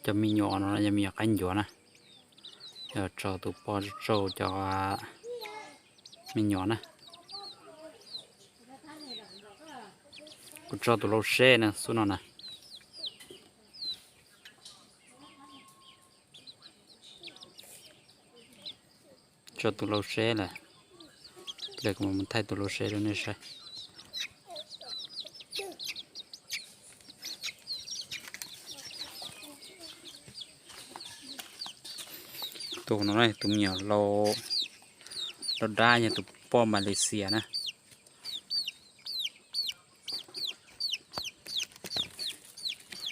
Cov me nyuam no yog me nyuam qaib ncuav na, yog tso tus poj tsauj cov me nyuam na. Kuv tso tus lau seb na xub no na. Tso tus lau seb lawm, kuv mam mus thaij tus lau seb rau nej saib. Tus no tus me nyuam lau dab dab yog tus poj Malaysia na.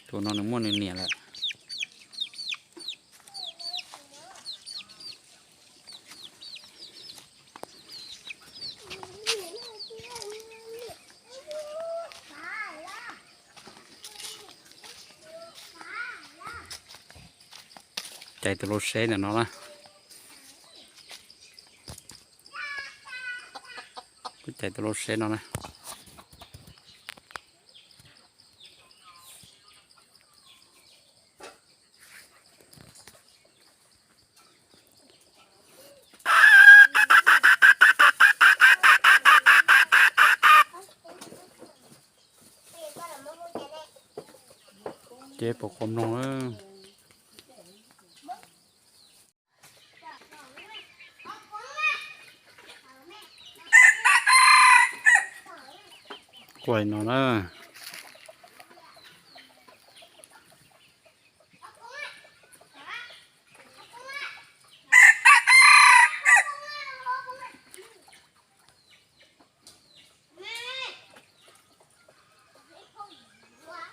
Tus no nws muaj nws niam lawm. Cais tus lau seb ntawm no na. Kuv cais tus lau seb no na. Ces pom qhov mloog. Kuaj no na.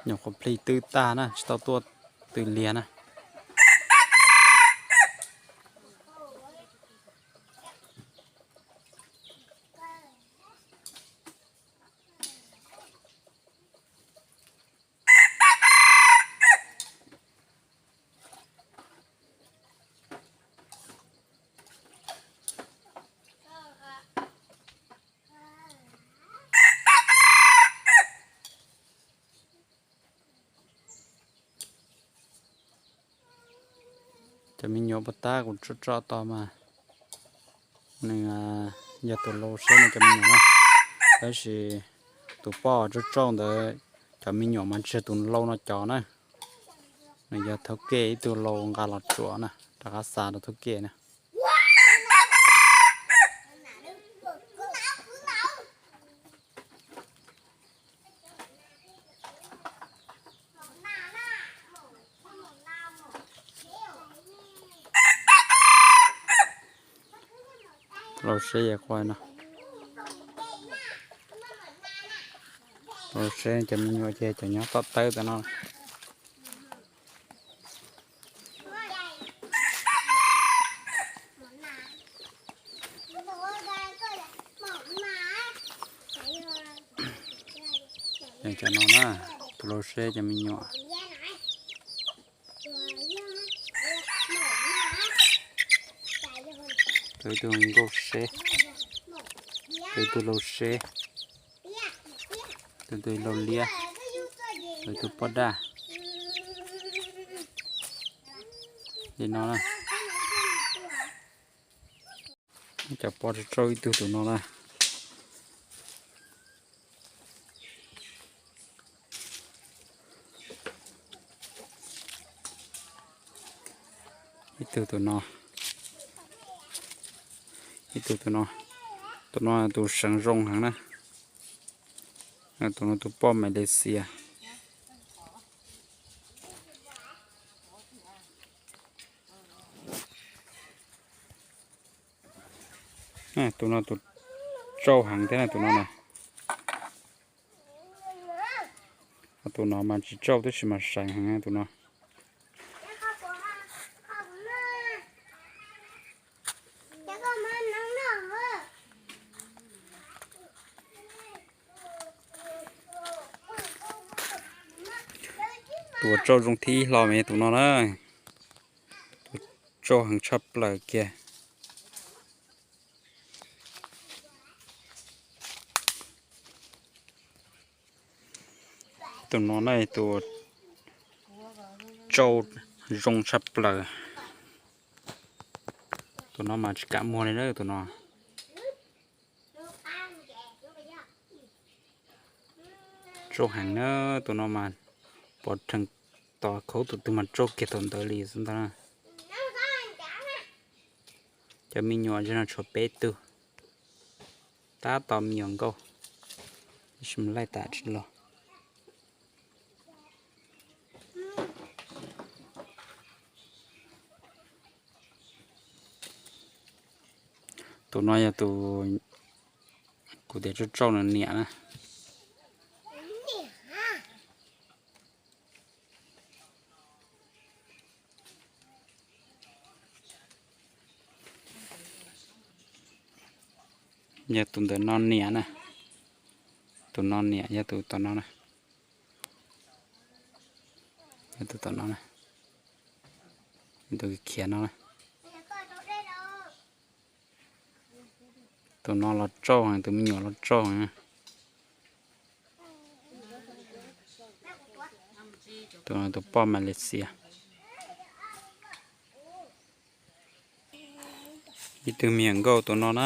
Nyuam qhuav plig twb tag na, tsis tau tuaj twb liag na. Cov me nyuam puag ta kuv tso tso tod mas nws yog tus lau seb no cov me nyuam na. Tab sis tus poj tsauj tsauj ntawd cov me nyuam mas tsis yog tus lau no cov na. Nws yog thauj ke ib tug lau nqa los tsuam na, rov qab xa rau thauj ke na. Lau seb yog kuaj no. Lau seb cov me nyuam ces cov nyob tom tawb tam no. Cov no na, tus lau seb cov me nyuam. Tus ib tug nkauj seb, tus ib tug lau seb, tus tus lau liab, tus ib tug poj daj. Li no na. Cov poj tsauj tsauj ib tug tus no na. Ib tug tus no, ib tug tus no, tus no tus seev zoo heev na. Tus no tus poj Malaysia. Tus no tus tsauj heev thiab na tus no na. Tus no mas tsis tsauj tab sis mas seev heev tus no. Tus uas tsauj zoo thib ib hlo mas yog tus no na. Tus tsauj heev tshaj plaws kiag. Tus no na tus tsauj Zoo tshaj plaws. Tus no mas tsis kam muag li na tus no. Tsauj heev na, tus no mas pov rhees tos khaub tus twg mas tsauj kiag thaum ntawd li xwb ntag. Cov me nyuam no tshuav peb tug, tab tom me nyuam nkauj, tab sis mas laij tas tsis los. Tus no yog tus kuv tias tsauj tsauj nws niam na. Yog tus ntawm no niam na. Tus no niam yog tus tom no na. Yog tus tom no na. Tus khiav no na. Tus no los tsauj heev, tus me nyuam los tsauj heev. Tus no tus poj Malaysia. Ib tug me nyuam nkauj tus no na.